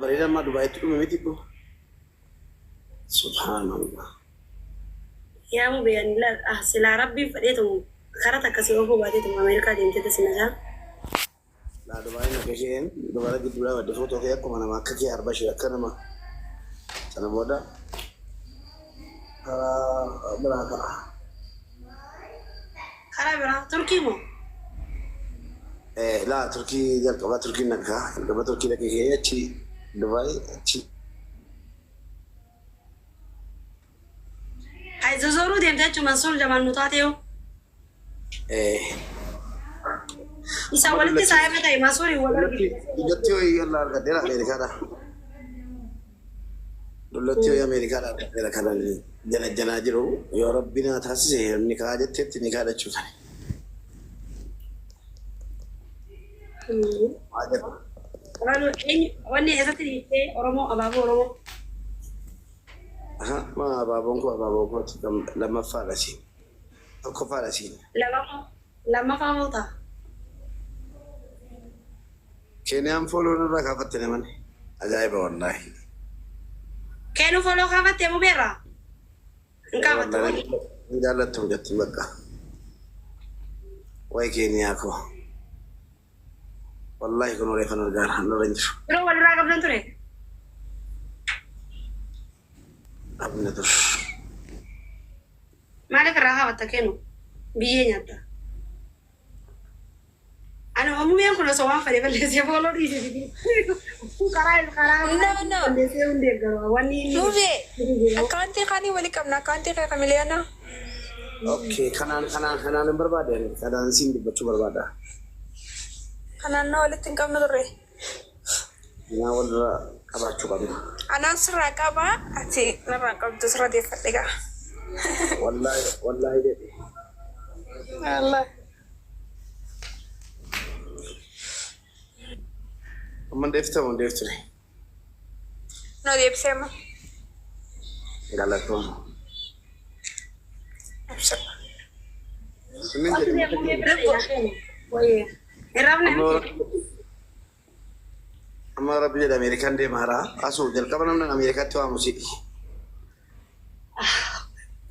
Bareeda ammaa Dubaayitti dhume miti bro. Subhaanallah. Yaa mube ani la ah silaa rabbiin fedheetumu kara takka si oofuu baateetumu Ameerikaa deemteeta si nagaa. Laa Dubaayin akka isheen dubara gidduu dhaabadde footoo kee akkuma nama akka kee arba ishee akka nama sana booda karaa biraa ka'a. Karaa biraa Turkii moo? Eh, laa Turkii jalqaba Turkiin dhaqaa jalqaba Turkii dhaqee ka'ee achi Dubaay achi. Hay zozooruu deemte jechuun Mansuur Jamaal nu taateeyu. Eh. Isa Amma walitti dullatti saahiba ta'e Mansuuriin wal dullatti argite. dullatti wayii irraa argadheera Ameerikaadha. Dullatti wayii Ameerikaadha argadheera kanan jala jalaa jiru yoo rabbi naa taasise ni kaa jetteetti ni kaadhachuu tani. Maa jedha. Abaluu eenyu wanni eessatti dhiiftee Oromoo abaaboo Oromoo. Aha, maa abaaboon koo abaaboo kooti kan lammaffaadha siin. Tokkoffaadha siin. Lammaffaa lammaffaa moo ta'a? Keeniyaan follow narraa kaafatte namani. Ajaa'iba wallaahi. Keenuu follow kaafattee mubeerraa? Hin kaafattu Wallaahi wani. hin jaallattu mucattiin bakka. Wayi Keeniyaa koo. Wallaahi kun reefan argaara narra hin jiru. Yeroo walirraa qabdan ture. Dhabne dur. Maaliif irraa kaafatta keenu? Biyyee nyaatta. Ani mubeen kun osoo waan fedhe balleessee follow dhiise fidi. Karaa karaa No, no. balleessee hundi eeggaru. Wanni inni Mube, akkaawuntii kaanii walii qabna. Akkaawuntii kee kamiliyoona. Okay, kanaan kanaan kanaan hin barbaade ani. Kanaan siin dubbachuu barbaada. Kanaan na walitti hin qabnu turre. Kanaa walirra qabaachuu qabna. Anaan sirraa qaba, ati narraa hin qabdu sirra deeffadhe gaa. Wallaahi wallaahi jedhe. Wallaahi. Amma deefte moo hin deefture? No deebisee amma. Galatooma. Ibsa. Sunin jedhe mata keenya. Hin rafne. Amma amma rabbi jedhe Ameerikaan deema haraa. Asuu jalqaba namni Ameerikaatti waamu si'i.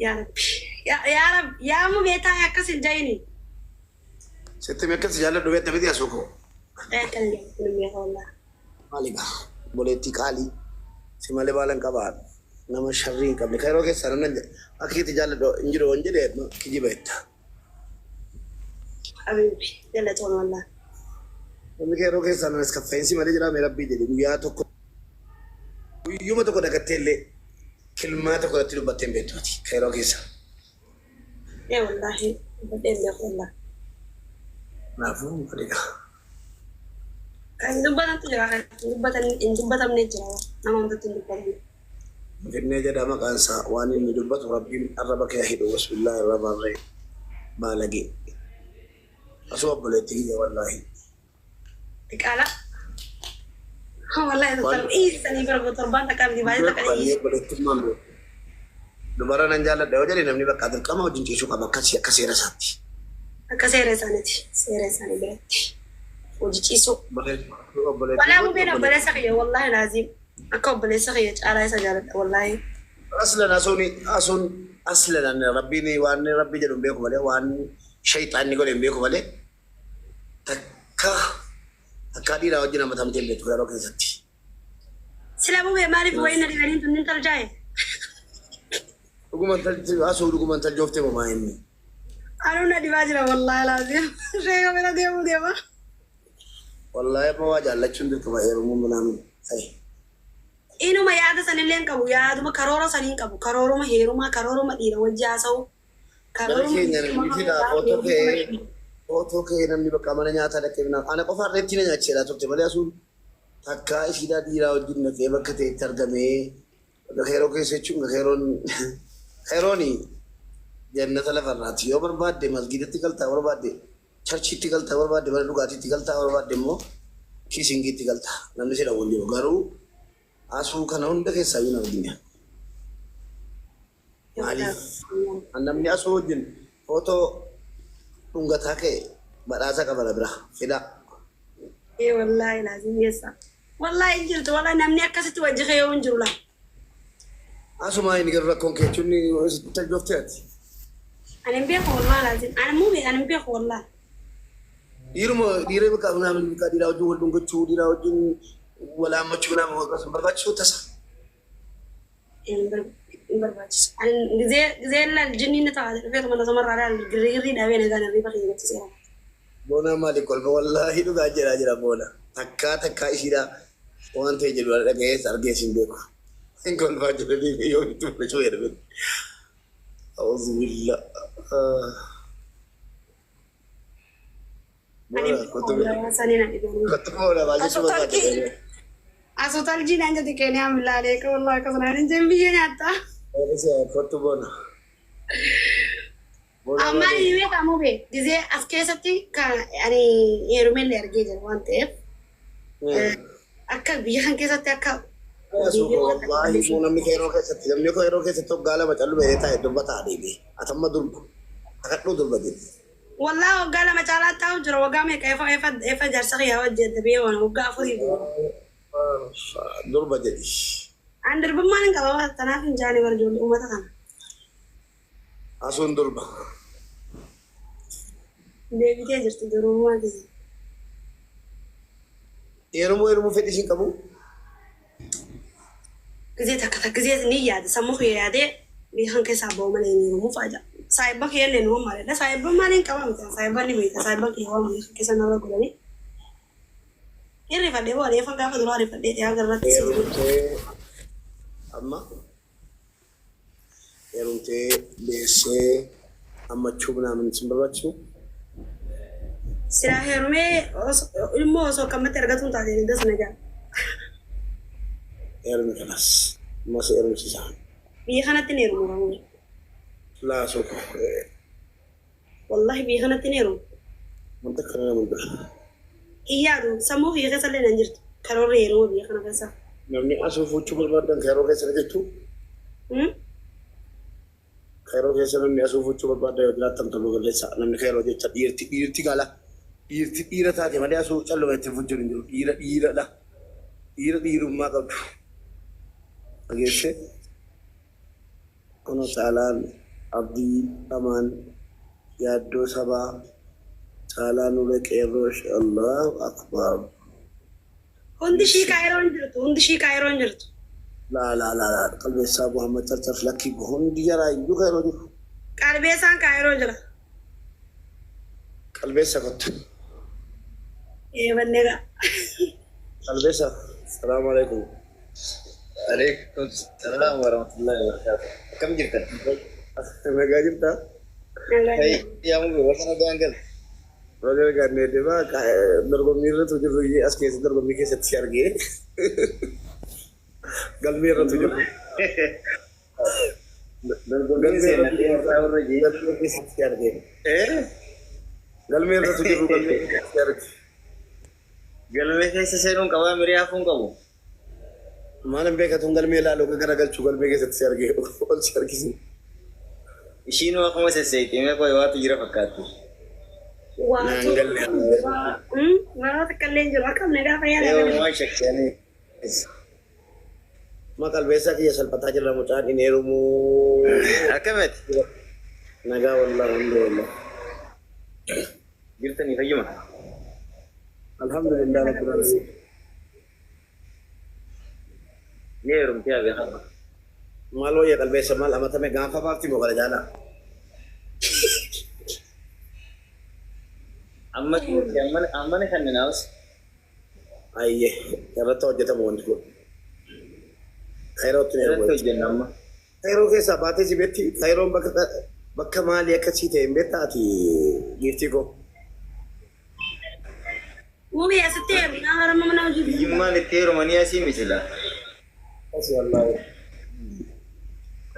Yaa Rabbi. Yaa Rabbi. Yaa mubee taa'e akkas hin jayini. Sitti mee akkas jaalladhu beekta miti asuu koo. Akkana jedhu hin beeku wallah. Maali gaa obboleettii qaalii si malee baala hin qabaa nama sharrii hin qabne kan yeroo keessaa namni akka keetti jaalladhu hin jiru hin jedhe kijiba jetta. Habibi galatoon wallah. Namni kan yeroo keessaa nanas kaffeensi malee jira mee rabbii jedhe guyyaa tokko guyyuma tokko dagattee illee kilmaa tokko irratti dubbattee hin beektu ati kan yeroo keessaa. Ee wallahi dubbadhee hin beeku wallah. Kanaafuu maali gaa. Kan hin dubbatantu jira kan hin dubbatan hin dubbatamne jira nama hundatti hin dubbatamne. Finfinnee jedha maqaan isaa waan inni dubbatu rabbiin arraba kee hidhu bismillaahi rahmaan rahiim baalagee asuu obboleetti kiyya wallaahi. Diqaalaa. Wallahi Waan dhiisanii bira torbaan takka miti baay'ee takka Dubara dhiisi. obboleettummaan beeku. Dubara nan jaalladha yoo jedhe namni bakka dirqama wajjin ciisuu qaba akkasii akka seera isaatti. Akka seera isaaniiti. Seera isaanii biratti. Hojii ciisuu. Obboleettii Walaa kooti mubeen obboleettii. obboleessa kiyya wallahi laaziim. Akka obboleessa kiyya caalaa isa jaaladha wallahi. Aslan asuun asuun aslan rabbiin waan rabbi jedhu hin beeku malee waan shayxaanni godhe hin beeku malee takka takka dhiiraa wajjin hammatamtee hin beektu yeroo keessatti. Sila mubee maaliif wayii na dhibaniin tun nin tarjaa'e? Dhuguman asuu dhuguman taljooftee momaa inni. Anuu na dhibaa jira wallahi laaziim. Sheeka bira deemuu deema. Wallaahi amma waa jaallachuun dirqama heerumuun minaamin ta'e. Inuma yaada sanillee hin qabu yaaduma karoora sanii hin qabu karooruma heerumaa karooruma dhiira wajji haasa'u Gara karooruma keenya namni fida footoo kee footoo kee namni bakka mana nyaataa dhaqee minaan ana qofa irratti na nyaachisedha turte malee asuun takkaa ishiidhaa dhiiraa wajjin dhaqee bakka ta'etti argamee bakka keeroo keessa jechuun keeroon keerooni jannata lafarraati yoo barbaadde masgiidatti galtaa barbaadde churchiitti galtaa barbaadde mana dhugaatiitti galtaa barbaadde immoo kissingiitti galtaa namni si dhawwu hin jiru garuu asuu kana hunda keessaa iyyuu hin argine. Maaliif? Namni asuu wajjin footoo dhungataa ka'e badhaasa qaba na bira. Fidaa. Ee wallahi laazim geessa. Wallahi hin jirtu wallahi namni akkasitti wajji kee yoo hin jiru laa. Asumaa inni garuu rakkoon kee jechuun sitti ajjooftee ati. Ani hin beeku wallahi laazim. Ani muu ani hin beeku wallahi. Dhiiruma dhiira bakka naamin bakka dhiiraa wajjin wal dhungachuu dhiiraa wajjin wal haammachuu nama akkasuma barbaachisu tasa. Hin barbaachisu. Ani gizee gizee laal jinni na ta'a dhufee mana somarraa laal girri dhaabee nagaan hirriba kiyya gatti seera. Boonaa maali kolfa wallaahi dhugaa jedhaa jira boona. Takkaa takkaa ishiidhaa waan ta'e jedhu dhaga'ees argees hin beeku. Hin kolfaa jedhanii yoo itti mul'achuu jedhame. Auzubillah. Ani Boona kottu sanii na dhibee. kottu boona maal jechuu barbaadde? Asootaljii naan jedhe Keeniyaa milaalee ka wallahi akkasuma naan hin biyya nyaata. Kottu boona. Boona Amma maali? ni beekamu be gizee as keessatti kan ani heerumellee argee jira waan ta'eef akka biyya kan keessatti akka Wallaahi immoo namni yeroo keessatti namni yeroo keessatti waggaa lama callu beekee taa'e durba ta'a deebi'e. Atamma durba. Akadhuu durba jedhe. Wallahi waggaa lama caalaa taa'u jira waggaa meeqa efa efa efa jaarsa kiyyaa hojjette biyya waan waggaa afurii jiru. Durba jedhi. An durbummaan hin qaba tanaaf hin jaane bara ijoollee uummata kana. Asuun durba. Deebitee jirti durbummaa keessa. Heerumuu heerumuu fedhii siin qabu. Gizee takka takka gizee ni yaada sammuu kiyya yaadee biyya kan keessaa ba'u malee hin heerumuu faayidaa. Saayibba kiyya illee numa maalidha. Saayibba maaliin qaba miti. Saayibba ni beekta. Saayibba kiyya waan biyya kan keessa nama godhanii. Hirrifadhee bu'anii efa gaafa duraa rifadhee dhiyaa garratti si Heerumtee amma heerumtee deessee ammachuu minaamin sin barbaachisu. Silaa heerumee ilmoo osoo akkamatti argatu hin taate das na jaa. Heerumi kanas. Ammas heerumsiisa. Biyya kanatti hin heerumu Oromoo. Laasuu Wallahi biyya kanatti hin heerumu. Wanta akkana nama dura. Hin yaadu sammuu kiyya keessa illee nan jirtu. Karoorri heeruma biyya kana keessa. Namni asuu fuuchuu barbaadan yeroo keessa jirtu. Kairoo keessa namni asuu fuuchuu barbaadan yoo jiraattan toluu balleessa. Namni kairoo jecha dhiirti dhiirti gala. Dhiirti dhiira taate malee asuu calluma ittiin fuuchuun hin jiru. Dhiira dhiiradha. Dhiira dhiirummaa qabdu. Dhageesse kun caalaan abdii amaan yaaddoo sabaa caalaan ulee qeerroo Allahu akbar. Hundi ishii kaayiroo hin jirtu. Hundi ishii kaayiroo hin jirtu. Laa laa laa laa qalbeessaa Muhammad Carcar lakkii hundi jaraa iyyuu kairoo jiru. Qalbeessaan kaayiroo jira. Qalbeessa kottu. Ee bannee gaa. Qalbeessa. Salaamu alaikum. Alaikum salaam wa rahmatullahi wa barakatuh. Akkam jirtan? Nagaa jirtaa? Nagaa jira. Yaa mubee warra nagaan gal. Baga gaannee deemaa dorgommii irratti jirru as keessa dorgommii keessatti si argee. Galmee irratti jirru. Dorgommii seenatee irraa warra jee. Galmee keessatti si argee. Eh? Galmee irratti jirru galmee keessatti si arge. Galmee keessa seenuun qabaa mirii hafuun qabu. Maal hin beekatuun galmee ilaalu garagalchuu galmee keessatti si argee ol si argisiisu. Ishiin akkuma sesseeqimee qoy waatu jira fakkaatti. Waatu. Warra takka illee hin jiru. Akkam nagaa fayyaa Ee nagaa. uumaa shakkanii. Ma qalbeessaa kiyya salphataa jirra mucaan hin heerumuu. Akkamati? Nagaa wallah alhamdulillah. Jirtanii fayyuma? Alhamdulillah rabbil alamin. Ni heerumtee haa beekamu. Maal wayya qalbeessa maal amatame gaanfa baafti moo kana jaalaa? Amma amma ni kanninaas. Ayyee irratti hojjetamu wanti kun. Kairootti ni Irratti argamu. hojjenna amma. Kairoo keessaa baatee si beetti Kairoon bakka bakka maalii akkasii ta'e hin beektaa ati giiftii koo. Mubee asitti heerumnaa harama mana hojii. Hiyyummaan itti heerumanii asii misila. Asi wallaahi.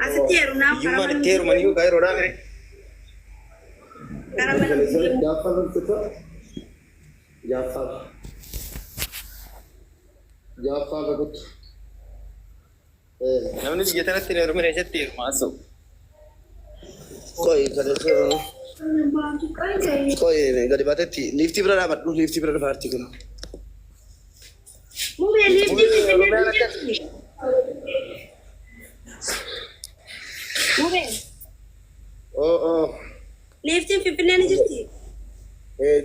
Asitti heerumnaa Hiyyummaan itti heerumanii yookaan yeroodhaa mire. Gara mana hojii. Jaaffaa loltuta. Jaaffaa. Jaaffaa kakuttu. Namni biyya tanatti hin heerumin eessatti heeruma asoo. Qoy qoy gadi baatetti liiftii bira dhaabadhu liiftii bira dhufa artii kun. Mubee Liiftiin Finfinnee Oromiyaan akkas. jirti. Mubee. Oo oo. Liiftiin Finfinnee ni jirti.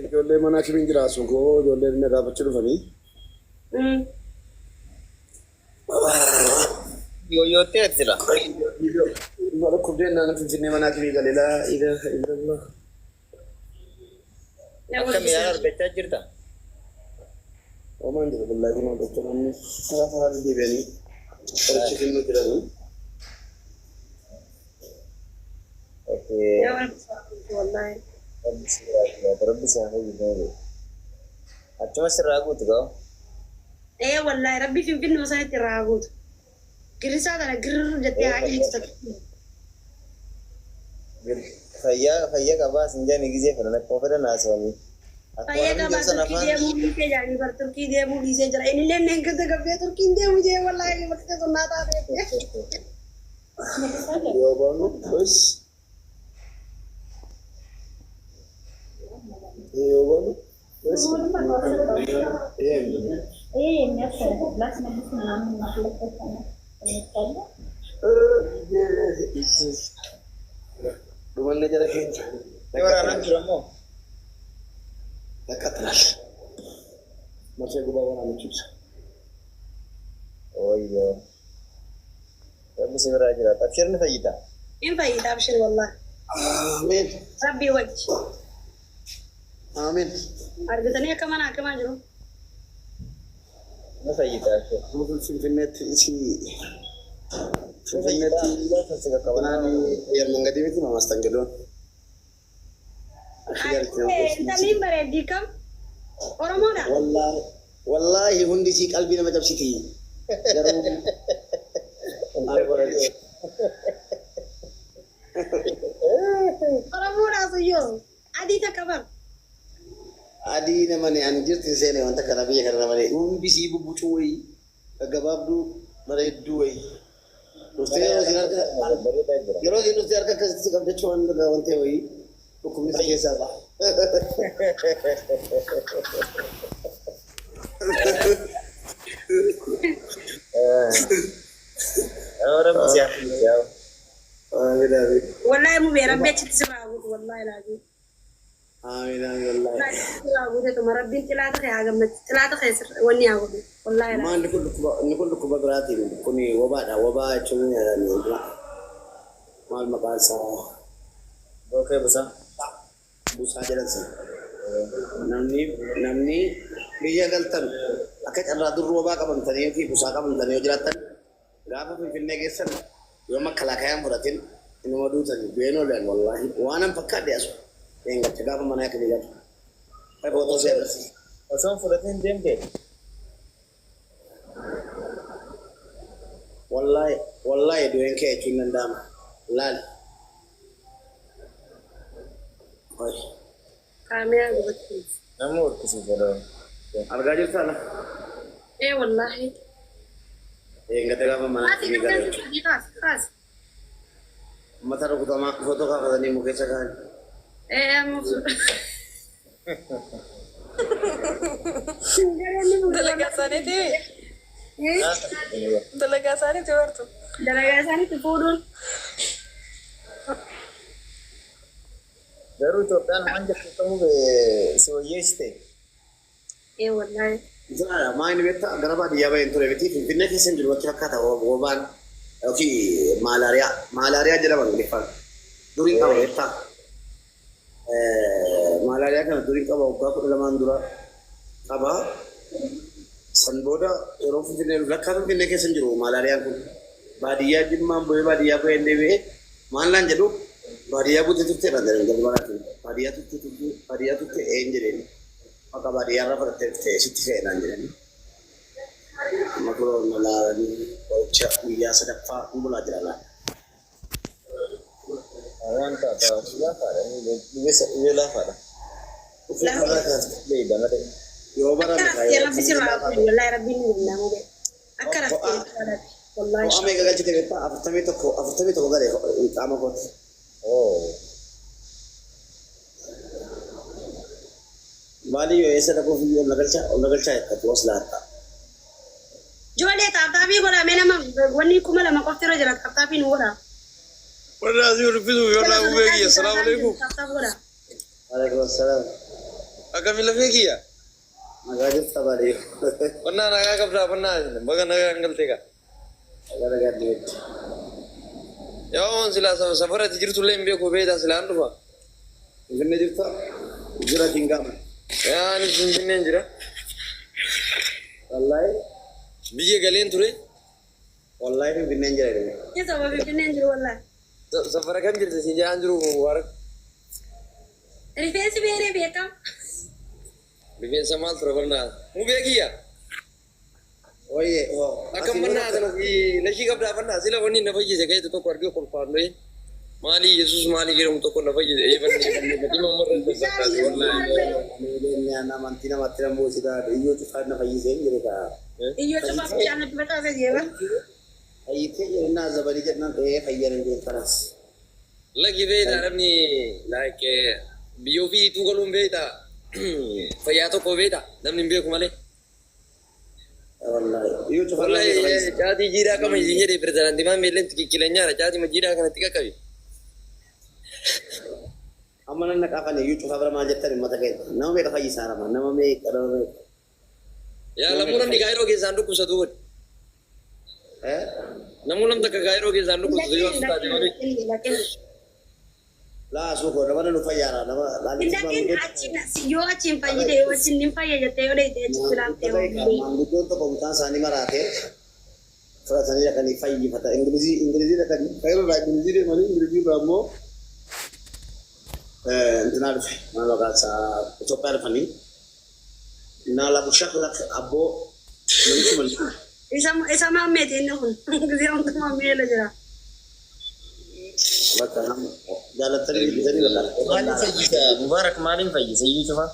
Ijoollee mana kimiin jira sun koo ijoollee na gaafachuu dhufanii. Yooyoottee ati jira. Dhukkubdeen naannoo Finfinnee mana kimii galee laa ilaaha illallah. Akkam yaala argachaa jirta? Omaan jira wallahi kun hordoftoonni namni karaa karaa deebi'anii qoricha kennuu jiranii. Okay. Wallahi. Rabbi si haa Rabbi si haa fayyisu. Achuma sirraa guutu ga'u. Ee wallahi Rabbi Finfinnee sanitti irraa haa guutu. Girrisaa tana girr jettee haa dhiitu takka. Fayyaa fayyaa qabaa sin jedhani gizee fedhan akkuma fedhan haasawanii. Akkuma Fayyee namni qabaa jedhu sana Turkii afaan deemuu dhiisee jaanii bar Turkii deemuu dhiisee jira. Inni illee neen gata gabbee Turkiin deemu jee wallahi bakka sunnaa taatee. Yoo baanu bas yoo baanu bas ይሄ የሚያስፈልግ ላስመልስ ምናምን ማስለቀስ ነው። Dhumanne jara keenya. Waraanaan jira immoo. Yaqqaxxalaal. Marsee gubaa waraana ibsa. Wayyoo. Rabbi si biraa jiraata. Abshir ni fayyita. In fayyita abshir wallahi. Amiin. Rabbii wajji. Amiin. Argitanii akka mana akkamaa jiru. Ni fayyita abshir. Finfinneetti isii Finfinneetti Kanaan ayyar mangadii miti mastangidoon. Intalliin bareeddii kam? Oromoodha. Wallaahi wallaahi hundi isii qalbii nama cabsiti. Garuu maal godhani? Oromoodha suyyoo. Adii takka bar. Adii nama ni ani jirti hin seene wanta kana biyya kana malee hundi isii bubbucuu wayii gaggabaabduu bareedduu wayii. Dhuftee yeroo isin harka Bareedaa jira. yeroo isin dhuftee harka akkasitti qabdachuu waan dhugaa wantee wayii dhukkubni si keessaa ba'a. Rabbi si haa fayyisu. Amiin amiin. Wallahi mubee Rabbi achitti sirraa guutu wallahi laazim. Amiin amiin wallaahi. Wallahi sirraa guutetuma Rabbiin xilaata kee haa gammachi xilaata kee wanni haa godhu wallahi laazim. Maa inni kun dhukkuba biraatiin kun wabaadha. Wabaa jechuun maal maqaan isaa Bookee busaa. Busaa jedhan sana. Namni biyya galtan akka carraa durri wabaa qabamtanii fi busaa qabamtanii yoo jiraattan gaafa Finfinnee geessan yoo makkalaakayaan fudhatin inuma duutanii du'een oolan wallaahi waan an fakkaadhe asu eengacha gaafa mana akka galu. Footoo si agarsiisa. Osoo hin fudhatin deemte. Wallaahi wallaahi du'een kee jechuun danda'ama. Laali. Oi. Kaameeraa gubatti. Nama horkisiisa loon. Argaa jirtaa la? Ee wallahi. Eengate gaafa mana Ati akka galu. akkasitti kaas kaas. Mata rukutamaa footoo kaafatanii mukeessa kaan. Ee amma. Dalagaa isaaniiti. Dalagaa isaaniiti bartu. Dalagaa isaaniitti fuudhuun. Garuu Itoophiyaan waan jirtu ta'uu si wayyeessite. Ee wallahi. Maa inni beektaa gara baadiyyaa baheen ture miti Finfinnee keessa hin jiru bakki fakkaata wabaan yookiin maalaariyaa maalaariyaa jedhama Ingiliffaan. Duriin qaba beektaa. Maalaariyaa kana duriin qaba waggaa 12n dura qaba. San booda yeroo Finfinnee lakkaa Finfinnee keessa hin jiru maalaariyaan kun. Baadiyyaa Jimmaan bu'ee baadiyyaa bu'ee hin deebi'ee maal naan jedhu baadiyyaa buutee turteedha jedhan jalbanaatti. Baadiyyaa turte turte baadiyyaa turte een jedheen. Bakka baadiyyaa irraa fudhattee dhuftee sitti fe'e naan jedhanii. Amma kunoo na laalanii qoricha guyyaa sadaffaa hin bulaa jira laata. Waan taata laafaadha. Dhibee laafaadha. Beeyda malee. Yoo barame Akka raftee Rabbi sirraa guutu wallahi Rabbiin ni danda'amu bee. Akka raftee wallahi. Ho'a meeqa galchite beektaa? 41 41 gale qaama kooti. Oo. Maali yoo eessa dhaquuf iyyuu ol na galchaa ol na galchaa jettatu as laatta. Godhaa mee nama wanni 2000 qofti irra jira tap tapii nu godhaa. Warra asii dubbisuuf yoo laa mubee kiyya. Salaamu alaikum. Tap tap godhaa. Alaikum salaam. Akkami lafee kiyya? Nagaa jirta baadiyyo. Wannaa nagaa qabdaa fannaa baga nagaa hin galtee kaa. Nagaa nagaa deemti. Yaa waan silaa safara ati jirtu illee hin beeku beektaa silaan dhufa. Finfinnee jirta? Jira Jingaama. Yaa anis Finfinneen jira. Wallaahi. Biyya galeen ture. Wallaahi Finfinneen jira jedhame. Isa wa Finfinneen jiru wallaahi. Safara kam jirti siin jedhaan jiru Mubaarak. Rifeensi beeree beekam. Rifeensa maal ture barnaa? Mubee kiyya. Wayyee hoo. Akkam mannaa sana ofii lashii qabdaa fannaa sila wanni na fayyise ka'eetu tokko argee kolfaan lo'ee maalii Yesuus maalii jedhamu tokko na fayyise eebanne eebanne dhimma marra fakkaate wallaahi. Amantii namatti nan buusita iyyuu cufaan na fayyisee hin jedhe kaa. Iyyoo cufaa bishaan natti facaase jeeba. Fayyitee jedhannaa zabanii jennaan ee fayyana hin jedhe kanas. Laki beektaa namni like biyya ofii ituu galuun beektaa fayyaa tokko beektaa namni hin beeku malee. Wallaahi iyyuu cufaan na Wallahi fayyise. caatii jiidhaa qama isin jedhe pirezidaantii maan beelleen xiqiqilanyaadha caatii jiidhaa kanatti qaqqabi. Amma nan naqaafan iyyuu cufaa bira maal jettan uummata keenya. Nama meeqa fayyisaa rama nama meeqa nama meeqa. Yaa lamuu namni kaayiroo keessaan dhukkubsatu godhe. Eh? Namuu namni takka kaayiroo keessaan dhukkubsatu yoo as taate malee. Laa suukoo nama nu fayyaara nama Hin achi yoo achiin fayyide yoo achiin hin fayya jettee yoo dheeyte achitti ilaaltee Maanguddoon tokko mucaan isaanii maraatee fudhatanii dhaqanii fayyifata. Ingilizii Ingilizii dhaqanii kaayiroo irraa Ingilizii deemanii Ingilizii irraa immoo intinaa dhufe maal maqaan isaa Itoophiyaa dhufanii naa labu shaklak abboo namichi mal Isa isa maammeeti inni kun gisee hundumaa meela jira. Bakka nama jaalattanii jibbitanii bakka. Maaliin fayyisa? Mubaarak maaliin fayyisa? Iyyuu cufaa?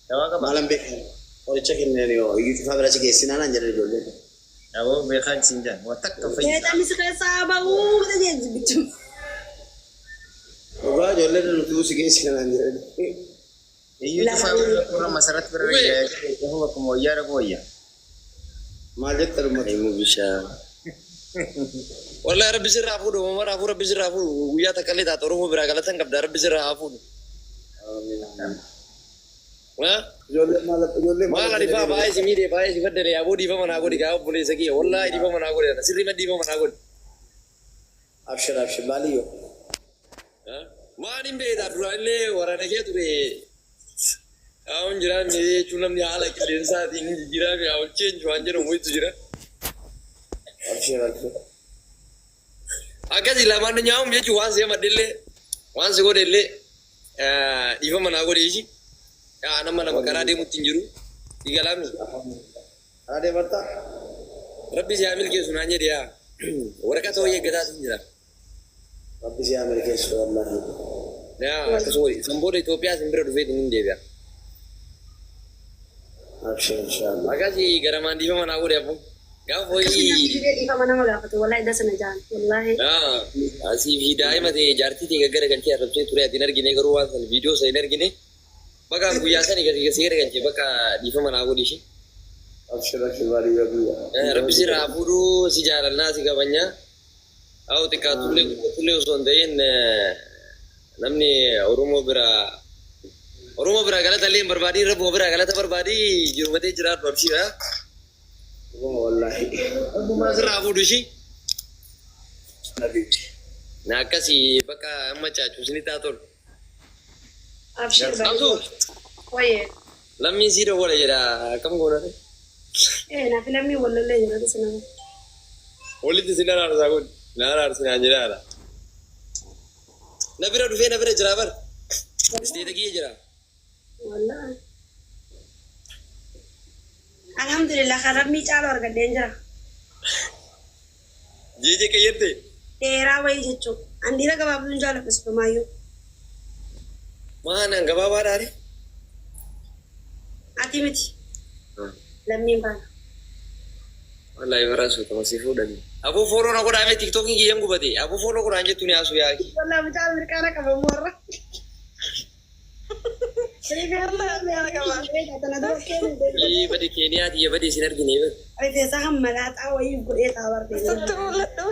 Dawaa qaba? Maalan beekan qoricha kenneen yoo iyyuu cufaa bira si geessinaa naan jedhan ijoolleen. Aboo beekaa siin jedhan. Waa takka fayyisa. Seexanni si keessaa ba'uu jedhee jibbichu. Dhugaa ijoolleen nuti si geessinaa naan jedhan. Iyyuu cufaa bira dhaquu masaratti bira dhaquu bakkuma wayyaa dhaquu wayya. Maal jettan uummata? Himu bishaan. Wallahi rabbi sirraa fuudhu mamara hafuun rabbi sirraa fuudhu guyyaa takka illee taate Oromoo biraa galatan qabda rabbi sirraa haa fuudhu. Ijoolleen maal ijoolleen Maal ani faa baay'ee si miidhee baay'ee si baddale yaaboo dhiifama naa godhi gaa obboleessa kiyya wallahi dhiifama naa godhi ana sirrii dhiifama naa godhi. Abshir abshir baaliyyoo. Waan hin beektaa duraan illee waraana kee ture. Haa'uun jiraan jechuun namni haala qilleensaatiin jijjiirame haa change waan jedhamu wayitu jira. Abshir abshir. Akkasii lamaan nyaa'uun jechuun waan si hamadhe waan si godhe illee dhiifama naa godhe ishi. Nama nama karaa deemutti hin jiru. Igalaami. Karaa deemartaa? Rabbi si haa milkeessu naan jedhe yaa. Waraqata wayii eeggataatiin jira. Rabbi si haa milkeessu wallaahi. Yaa akkasuma san booda Itoophiyaa sin bira dhufeetiin hin deebi'a. Abshir inshaallah. Akkasii garamaan dhiifama naa godhe abboo. Gaafa Akkasuma wayii dhiifama nama gaafatu wallahi dasana jaan wallahi. Asii fi daa'ima ta'e jaartii ta'e gaggara galchee arrabsee ture ati hin argine garuu waan san viidiyoo sana hin argine. Bakka guyyaa sani gadi gadi gara galchee bakka dhiifama naa godhi ishee. Abshir abshir baaliyyoo biyya. Rabbi si raa fuudhuu si jaalannaa si kabajnaa. Haa xiqqaatullee guddatullee osoo hin ta'in namni Oromoo biraa galata illee hin barbaadin Rabbuma biraa galata barbaadii jirumatee jiraadhu abshiira. Dhuguma wallaahi. Rabbumaa sirraa fuudhu ishii. Na akkasii bakka amma caacu isinitti haa tolu. Abshir Absu baay'ee. Wayyee. Lammiin sii dawwala jedha akkam goona? Ee naaf lammii wallallee jira nama. Walitti si araarsaa kun na araarsi naan jedhaadha. Na bira dhufee na bira jira bar. Isteeta kiyya jira. Wallahi. Alhamdulillah kan lammii caalu argadheen jira. Jeeje qayyarte. Dheeraa wayii jechuun. An dhiira gabaabduun jaaladha sifamaayyuu. Maanaan gabaabaadhaare. Ati miti. Lammiin baana. Wallahi bara suutama si fuudhani. Aboo follow na godhaa mee TikTokiin kiyyan gubate. Aboo follow godhaan jettu ni haasuu yaaki. Wallahi mucaan mirqaana qabamu warra. Ii badi Keeniyaati ya badi isin argine bari. Rifeensa kan malaaxaa wayii godhee taa bartee. Sitti mul'adhu.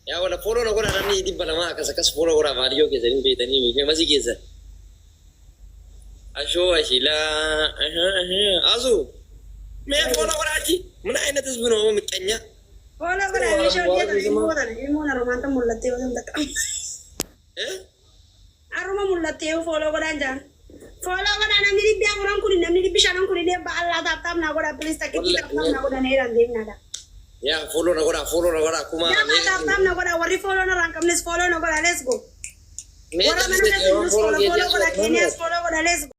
Yaa wala follow na godhaa namni 200 akkas akkas follow godhaa maaliyyoo keessanii beektanii feemasii keessan. Ashoo ashilaa asu mee follow godhaa achi mana አይነት ህዝብ ነው ምቀኛ። Follow godhaa meeshaa hojjetan ilmoo tana ilmoon arumaan tan mul'attee yoo tan takka. Eh? Aruma mul'attee follow godhaan jaan. Follow godhaa namni 400 kun namni 500 kun illee ba'allaa tap tap naa godhaa please takkitti tap tap naa godhaa neeraan deemnaadha. Yaa follow na godhaa, follow na godhaa kuma. Jabaa tap tap na godhaa warri follow narraa hin qabnes follow na godhaa, let's go. Mee Warra mana keessa jirus follow follow godhaa, Keeniyaas follow godhaa, let's go.